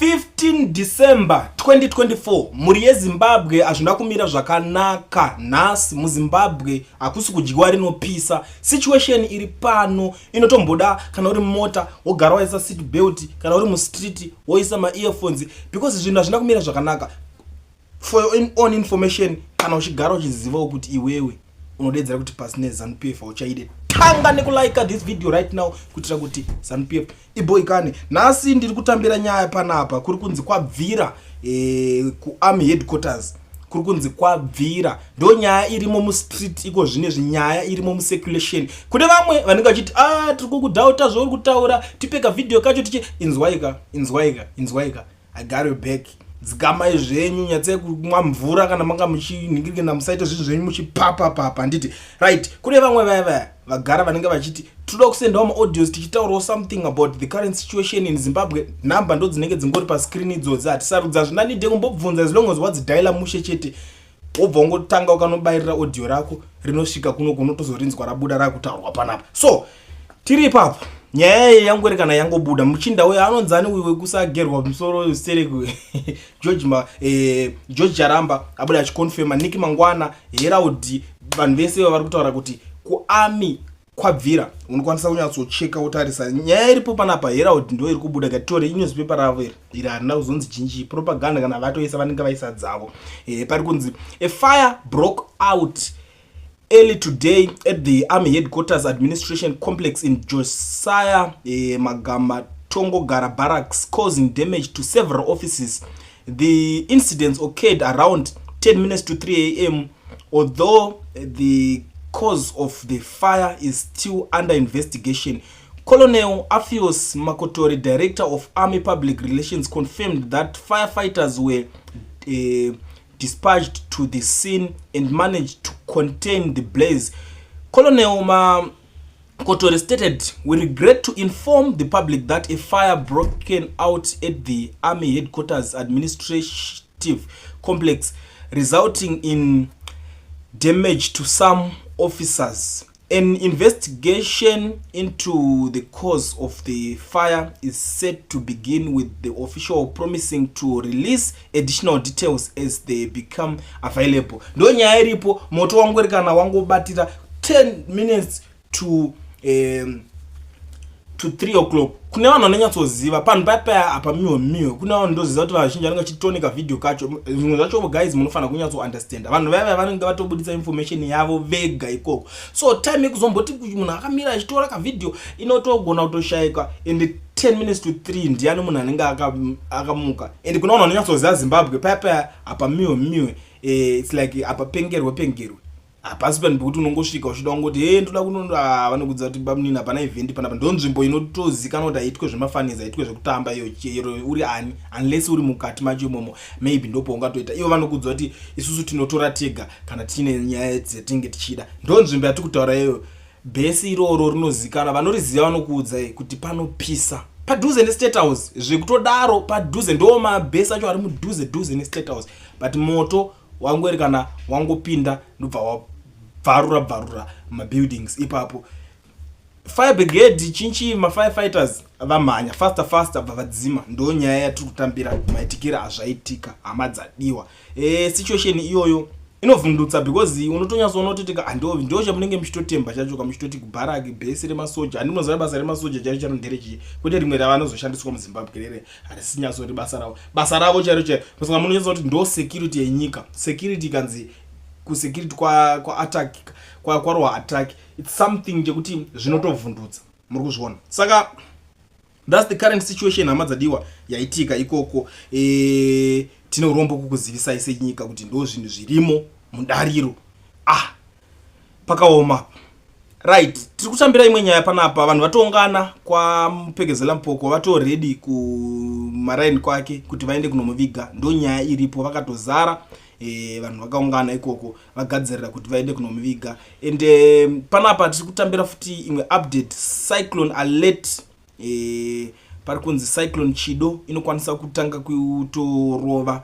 15 December 2024, mhuri yeZimbabwe, hazvina kumira zvakanaka nhasi muZimbabwe. Hakusi kudyiwa rinopisa. Situation iri pano inotomboda kana uri mumota wogara waisa seat belt, kana uri mustreet woisa maearphones, because zvinhu hazvina kumira zvakanaka. For your own information, kana uchigara uchizivawo kuti iwewe unodedzera kuti pasine ZANU PF hauchaide, tanga nekulike this video right now kuitira kuti ZANU PF iboikane. Nhasi ndiri kutambira nyaya panapa, kuri kunzi kwabvira kuarmy headquarters, kuri kunzi kwabvira. Ndo nyaya irimo mustreet iko zvinezvi, nyaya irimo mucirculation. Kune vamwe vanenge vachiti, "A ah, tiri kukudhauta zvauri kutaura, tipeka vhidhiyo kacho." Tichi inzwaika, inzwaika, inzwaika, I got your back. Dzikamai zvenyu, nyatsai kumwa mvura kana manga muchinhingirikina, musaite zvinhu zvenyu muchipapapapa, handiti? Right, kune vamwe vaya vaya vagara vanenge vachiti toda kusendawo maaudios tichitaurawo something about the current situation in Zimbabwe. Nhamba ndo dzinenge dzingori pascreen idzodzi, hatisarudza, zvina need kumbobvunza. As long as wadzidhaila mushe chete, wobva ungotanga ukanobayirira audio rako, rinosvika kuno, kunotozorinzwa rabuda rakutaurwa panapa. So tiri ipapo, nyaya iyi yangori kana yangobuda, muchinda uyo anonzani uyu wekusagerwa musoro sterek, George George Charamba, abuda achiconfirma. Nick Mangwana, Herald, vanhu vese vari kutaura kuti kuarmy kwabvira. Unokwanisa kunyatsocheka wotarisa nyaya iripo panapa. Herald ndo iri kubuda, katore inewspaper ravo iri. Iri harina kuzonzi chinji propaganda, kana vatoisa vanenge vaisa dzavo. Pari kunzi a fire broke out early today at the army headquarters administration complex in Josiah Magama Tongogara Barracks, causing damage to several offices. The incidents occurred around 10 minutes to 3 a.m. Although the cause of the fire is still under investigation, Colonel Alphios Makotore, director of Army Public Relations, confirmed that firefighters were dispatched to the scene and managed to contain the blaze. Colonel Makotore stated, "We regret to inform the public that a fire broken out at the Army headquarters administrative complex, resulting in damage to some officers. An investigation into the cause of the fire is set to begin, with the official promising to release additional details as they become available." Ndo nyaya iripo. Moto wangori kana wangobatira 10 minutes to 3 o'clock. Kune vanhu vanonyatsoziva panhu paya apa miwe miwe. Kune vanhu ndoziva kuti vazhinji vanenge vachitonika vhidhiyo kacho. Zvimwe zvacho, guys, munofanira kunyatsounderstanda vanhu vaya vaya vanenge vatobudisa information yavo vega ikoko. So time yekuzomboti munhu akamira achitora kavhidhiyo inotogona kutoshayika. And 10 minutes to 3, ndiani munhu anenge akamuka? And kuna vanhu vanonyatsoziva Zimbabwe, paya paya apa miwe miwe, it's like apa pengerwe pengerwe, hapasi panhu pekuti unongosvika uchida kungoti, "He, ndoda kuno." Ah, vanokudza kuti, "Bamunini, hapana event panapa." Ndo nzvimbo inotozikanwa kuti haitwe zvemafanizi, haitwe zvekutamba iyo, chero uri ani, unless uri mukati macho imomo, maybe ndopaungatoita. Ivo vanokudza kuti isusu tinotora tega kana tiine nyaya dzatinenge tichida. Ndo nzvimbo yatiri kutaura iyoyo. Bhesi iroro rinozikanwa, vanoriziva vanokuudzai kuti panopisa padhuze neState House zvekutodaro. Padhuze, ndo mabhesi acho ari mudhuze dhuze neState House. But moto wangori kana wangopinda, ndobva wabvarura bvarura mabuildings ipapo. Fire brigade chinchi, mafirefighters vamhanya faster faster, bva vadzima. Ndo nyaya yatiri kutambira, maitikiro azvaitika, hama dzadiwa. Situation iyoyo inovhundutsa because unotonyatsoona kuti ndo chamunenge muchitotemba chacho, kamuchitoti kubharaki, bhesi remasoja. Handinoziva basa remasoja chairo charo nderechii, kwete rimwe ravanozoshandiswa muZimbabwe rere, harisi nyatsori basa ravo. Basa ravo chairo chairo, saka munonyatsa kuti ndo security yenyika. Security ikanzi kusecurity kwaattack, kwarohwa attack, it's something chekuti zvinotovhundutsa, muri kuzviona. Saka that's the current situation, hama dzadiwa, yaitika ikoko. Tine urombo kukuzivisai senyika kuti ndo zvinhu zvirimo mudariro. Ah, pakaoma. Right, tiri kutambira imwe nyaya panapa. Vanhu vatoungana kwaMupekezela Mphoko, vatoredi kumaraini kwake kuti vaende kunomuviga. Ndo nyaya iripo, vakatozara. Vanhu vakaungana ikoko vagadzirira kuti vaende kunomuviga. And panapa tiri kutambira futi imwe update, cyclone alert. Pari kunzi Cyclone Chido inokwanisa kutanga kutorova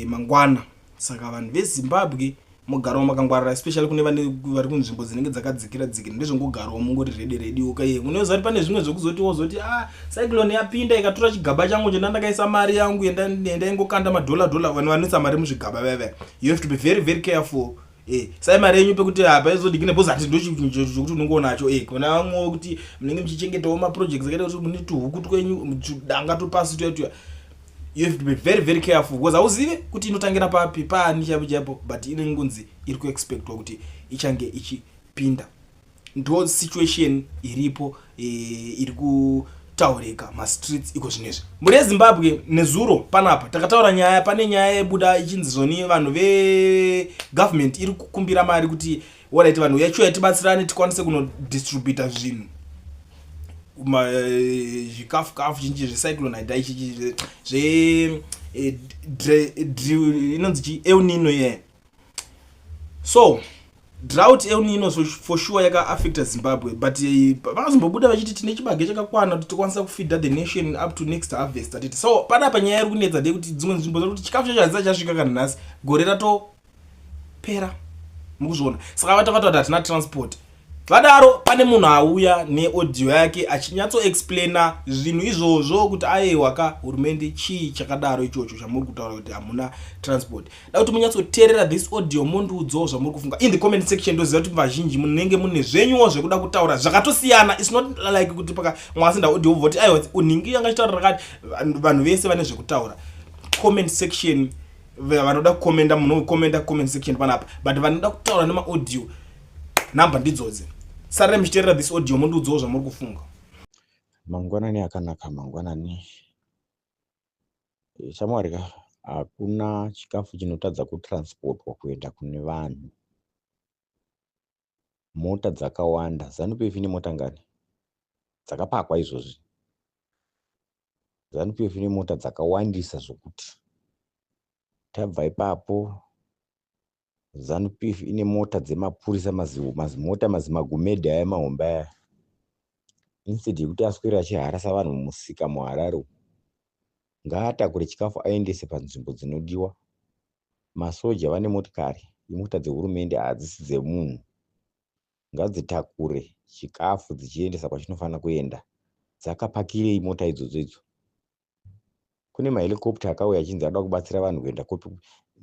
mangwana. Saka vanhu veZimbabwe Mugarawo makangwarira, especially kune vane vari kunzvimbo dzinenge dzakadzikira dzikira. Ndezvongogarawo mungori ready ready. Okay, unoziva kuti pane zvimwe zvekuzoti wozoti, "Ah, cyclone yapinda ikatora chigaba changu chenda ndakaisa mari yangu, endaingokanda madhola dhola." Vanhu vanoisa mari muzvigaba veve, you have to be very, very careful. Sai mari yenyu pekuti hapaizodikine, because hati ndochokuti unongoonacho. Kuna vamwewo kuti munenge muchichengetawo maprojects akaita kuti mune tuhuku twenyu, tudanga tupasi tuya tuya. You have to be very, very careful because hauzive kuti inotangira papi, paani chaipo chaipo, but inongonzi iri kuexpectwa kuti ichange ichipinda. Ndo situation iripo, iri kutaurika mastreets iko zvinezvi. Mhuri yeZimbabwe, nezuro panapa takataura nyaya, pane nyaya yebuda ichinzi zvoni vanhu vegovernment iri kukumbira mari kuti, alright, vanhu yacho yatibatsirane tikwanise kunodistributa zvinhu, zvikafu kafu chinji zvecyclone Idai, chichi zve inonzi chi El Nino ye. So drought, El Nino, so for sure yakaaffecta Zimbabwe, but vakazombobuda vachiti tine chibage chakakwana kuti tikwanisa kufeeda the nation up to next harvest, atiti. So panapa nyaya iri kunetsa ndeyekuti dzimwe nzvimbo dzekuti chikafu chacho hadzisati chasvika kana nhasi, gore ratopera, mukuzviona. Saka vatakati kuti hatina transport. Vadaro pane munhu auya neaudio yake achinyatsoexplaina zvinhu izvozvo kuti aiwa ka, hurumende, chii chakadaro ichocho chamuri kutaura kuti hamuna transport? Da kuti munyatsoteerera this audio, mondiudzawo zvamuri kufunga in the comment section. Ndoziva kuti vazhinji munenge mune zvenyuwo zvekuda kutaura zvakatosiyana. It's not like kuti paka mwasenda audio ubva kuti aiwa, unhingi yanga chitaura rakati. Vanhu vese vane zvekutaura. Comment section, vanoda kukomenda munokomenda comment section panapa, but vanoda kutaura nemaaudio, namba ndidzodzi. Sarirai muchiteerera this audio, mondiudzawo zvamuri kufunga. Mangwanani akanaka, mangwanani. Shamwari ka, hakuna chikafu chinotadza kutransportwa kuenda kune vanhu. Mota dzakawanda. ZANU PF ine mota ngani dzakapakwa izvozvi? ZANU PF ine mota dzakawandisa zvokuti tabva ipapo. ZANU PF ine mota dzemapurisa, mazimota, mazimagumedhi aya mahombe aya. Instead yekuti aswere achiharasa vanhu mumusika muHarare, ngaatakure chikafu aendese panzvimbo dzinodiwa. Masoja vane motikari, imota dzehurumende, hadzisi dzemunhu. Ngadzitakure chikafu dzichiendesa kwachinofanira kuenda. Dzakapakirei mota idzodzo idzo? Kune mahelicopter akauya achinzi anoda kubatsira vanhu kuenda kupi.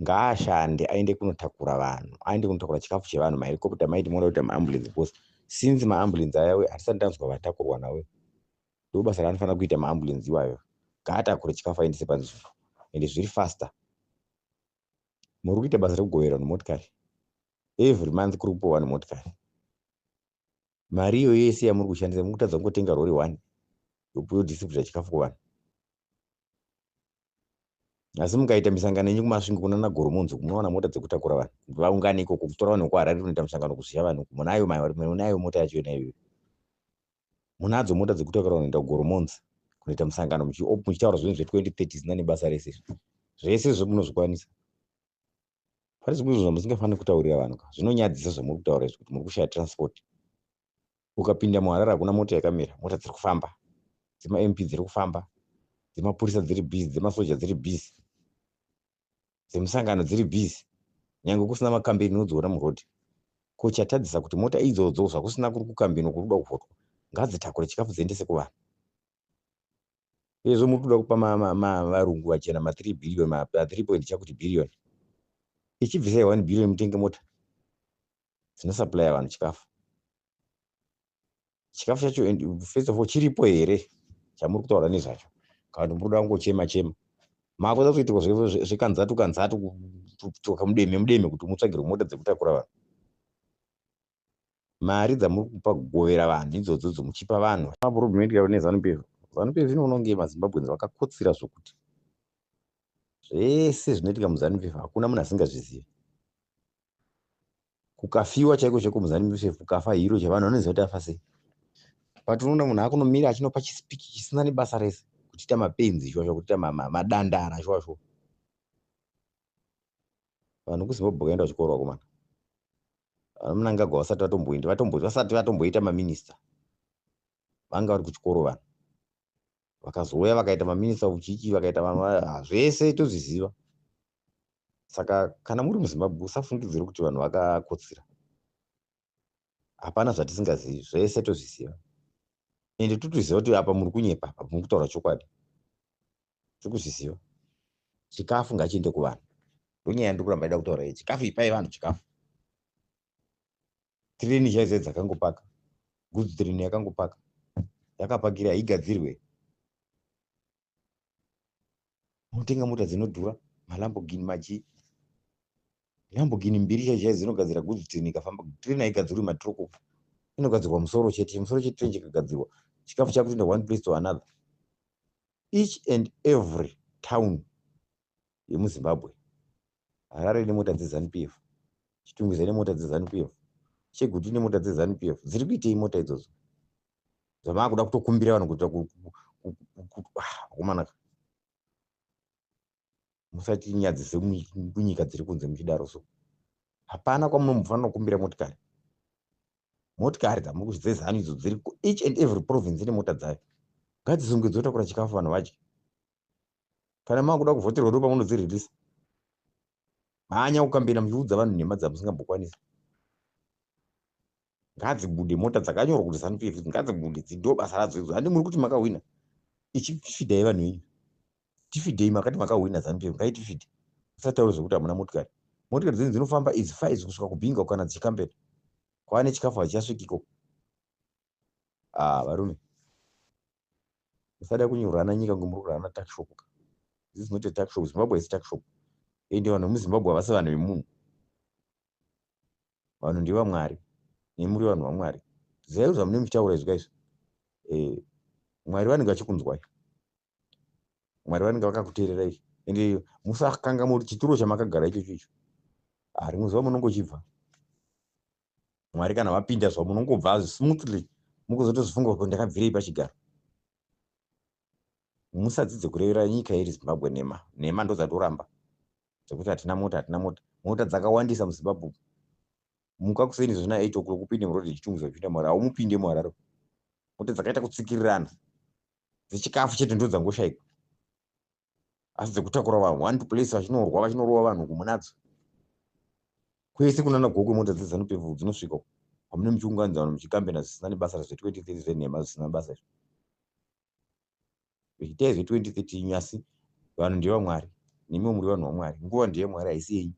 Ngaashande, aende kunotakura vanhu, aende kunotakura chikafu chevanhu. Mahelicopter maiti moda kuita maambulance, because since maambulance aya hatisati tanzwa vatakurwa nawo. Ndo basa raanofanira kuita maambulance iwayo. Ngaatakure chikafu aendese panzvimbo, ende zviri faster. Muri kuita basa rekugovera vanhu motikari every month, kuri kupiwa vanhu motikari. Mari iyo yese yamuri kushandisa, muri kutadza kungotenga rori one yodistributa chikafu kuvanhu? Asi mukaita misangano yenyu kuMasvingo, kunana Goromonzi, munowana mota dzekutakura vanhu vaungane ikoko, kutora vanhu vekuHarare kunoita musangano kuzviya vanhu. Munayo, munayo mota yacho yona iyoyo? Munadzo mota dzekutakura vanhu kuenda kuGoromonzi kunoita musangano, muchitaura zvinhu zve2030 zvisina nebasa rese? Izvi zvese izvo munozvikwanisa. Pane zvimwe zvinhu zvamusingafaniri kutaurira vanhu ka, zvinonyadzisa zvamuri kutaura izvi, kuti muri kushaya transport. Ukapinda muHarare hakuna mota yakamira. Mota dziri kufamba, dzemaMP dziri kufamba, dzemapurisa dziri busy, dzemasoja dziri busy, dzemusangano dziri busy, nyange kusina makambeni unodziona murodhi. Ko chatadzisa kuti mota idzodzo, zvakusina kuri kukambeni kuri kuda kuvhotwa, ngadzitakure chikafu dziendese kuvanhu? Uyezve muri kuda kupa varungu vachena ma3 billion, ma3 point chakuti billion. Ichibvisai 1 billion mutenge mota dzinosupplya vanhu chikafu. Chikafu chacho, first of all, chiripo here chamuri kutaura nezvacho, kana kuti muri kuda kungochema chema? Makuda kuitirwa zvekanzatu kanzatu, mudeme mudeme, kuti mutsvagirwe mota dzekutakura vanhu. Mari dzamuri kupa kugovera vanhu idzodzo muchipa vanhu, problem inoitika neZANU PF, ZANU PF inoona kunge maZimbabweans vakakotsira, zvokuti zvese zvinoitika muZANU PF hakuna munhu asingazvizivi. Kukafiwa chaiko chaiko muZANU PF, kukafa hero chavanhu vanoziva kuti afa sei, but unoona munhu akunomira achinopa chispeech chisina nebasa rese, kutiita mapenzi shuwa shuwa, kutiita madandara shuwa shuwa. Vanhu kuZimbabwe vakaenda kuchikoro, vakomana. VaMnangagwa vasati vatomboenda, vasati vatomboita maminista, vanga vari kuchikoro. Vanhu vakazouya vakaita maminista uchichi, vakaita zvese tozviziva. Saka kana muri muZimbabwe usafungidzire kuti vanhu vakakotsira. Hapana zvatisingazivi, zvese tozviziva. Ende totoziva kuti apa muri kunyepa, apa muri kutaura chokwadi. Tiri kuzviziva. Chikafu ngachiende kuvanhu. Ndonyaya yandiri kuramba ida kutaura iyi. Chikafu ipai vanhu chikafu. Tireni chaidzo dzakangopaka. Goods train yakangopaka. Yakapakira haigadzirwe. Unotenga mota dzinodhura, maLamborghini machii. Lamborghini mbiri chaidzo chaidzo dzinogadzira goods train ikafamba. Train haigadzirwi matiroko. Inogadzirwa musoro chete. Musoro chetrain chikagadzirwa, chikafu chakutoenda one place to another. Each and every town yemuZimbabwe, Harare ine mota dzeZANU PF, Chitungwiza ine mota dzeZANU PF, Chegutu ine mota dzeZANU PF. Dziri kuitei mota idzodzo? Zvamaakuda kutokumbira vanhu kuita vakomanaka. Musatinyadzise kunyika dziri kunze muchidaro so. Hapana kwamunombofanira kukumbira motikari. Motikari dzamuri dzeZANU idzo dziri each and every province ine mota dzayo. Ngadzisungwe dzotakura chikafu vanhu vadye. Kana maakuda kuvhoterwa ndo pamunodziririsa. Mhanya kukambena muchiudza vanhu nhema dzamusingambokwanisi. Ngadzibude mota dzakanyorwa kuti ZANU PF ngadzibude ndo basa radzo idzo. Handi muri kuti makahwina. Ichifidhai vanhu venyu. Tifidhei makati makahwina ZANU PF ngaitifidhe. Musataure zvekuti hamuna motikari. Motikari dzenyu dzinofamba idzi faizi kusvika kuBinga kana dzichikambena. Kwava nechikafu hachichasvikiko. Ah varume. Musada kunyorana nyika kunge muri kurana tuckshop. This is not a tuckshop. Zimbabwe is tuckshop. Ende vanhu vemuZimbabwe havasi vanhu vemunhu. Vanhu ndevaMwari. Nemuri vanhu vaMwari. Zivai zvamunenge muchitaura izvi kaizvi. Eh, Mwari vanenge vachikunzwai. Mwari vanenge vakakuteererai. Ende musakanganwa kuti chituro chamakagara ichocho icho. Ah, rimwe zuva munongochibva. Mwari kana vapinda zvavo munongobva smoothly. Mukuzotozvifunga kuti ndakabvirei pachigaro. Musadzidze kurevera nyika iri Zimbabwe nhema. Nhema ndodzatoramba. Dzekuti hatina mota, hatina mota. Mota dzakawandisa muZimbabwe. Muka kuseni zvina 8 o'clock upinde muroad Chitungwiza uchipinda muHarare. Haumupinde muHarare. Mota dzakaita kutsikirirana. Dzechikafu chete ndodzangoshaikwa. Asi dzekutakura vanhu one to place vachinorwa vachinorova vanhu kumunadzo. Kwese kunana Gokwe mota dzeZANU PF dzinosvika. Hamune muchiunganidza vanhu muchikambena zvisina nebasa zve2030 zvenhema zvisina basa izvo. Itai zve2030 asi vanhu ndevaMwari. Nemiwo muri vanhu vaMwari. Nguva ndeyamwari haisi yenyu.